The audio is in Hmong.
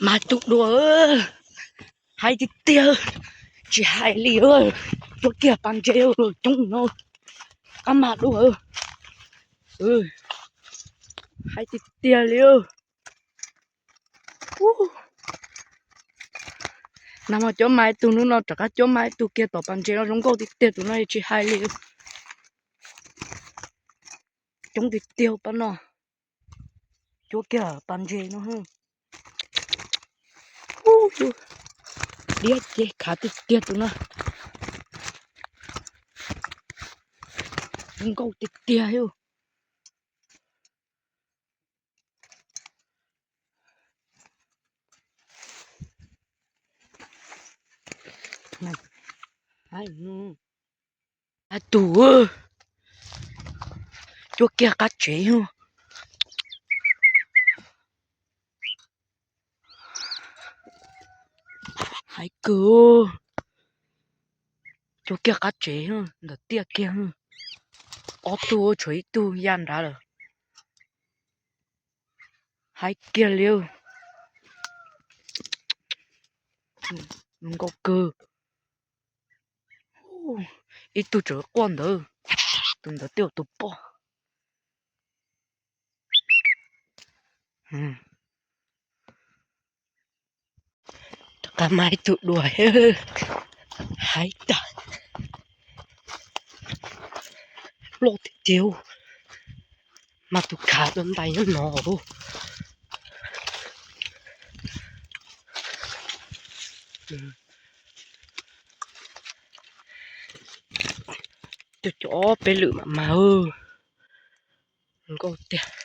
Mas tus dua, haib tiag tiag, tsis hais li, cuab kiag pas ntses coob no, qab mas dua, haib tiag tiag li. Nag hmo cuab mas ib tug, hnub no rov qab cuab mas ib tug kiag tom pas ntses no zoo nkauj tiag tiag, tus no tsis hais li, coob tiag tiag pab no. Cuab kiag pas ntses no, diab ces khav tiag tiag tus no, zoo nkauj tiag tiag. Ib tug, cuab kiag qab tsev, haib kawg, cuab kiag qab tsev ntawm tiaj kiag, ob tug tshuav ib tug ya nrad lawm, haib kiag li, zoo nkauj kawg. Ib tug tseem quaj ntawd, tus ntawd twb yog tus poj. Rov qab mas ib tug dua, haib tag, loj tiag tiag, mas tus khav tua ntais nyob no. Cov cov peb lwm mam mas, nkauj tiag.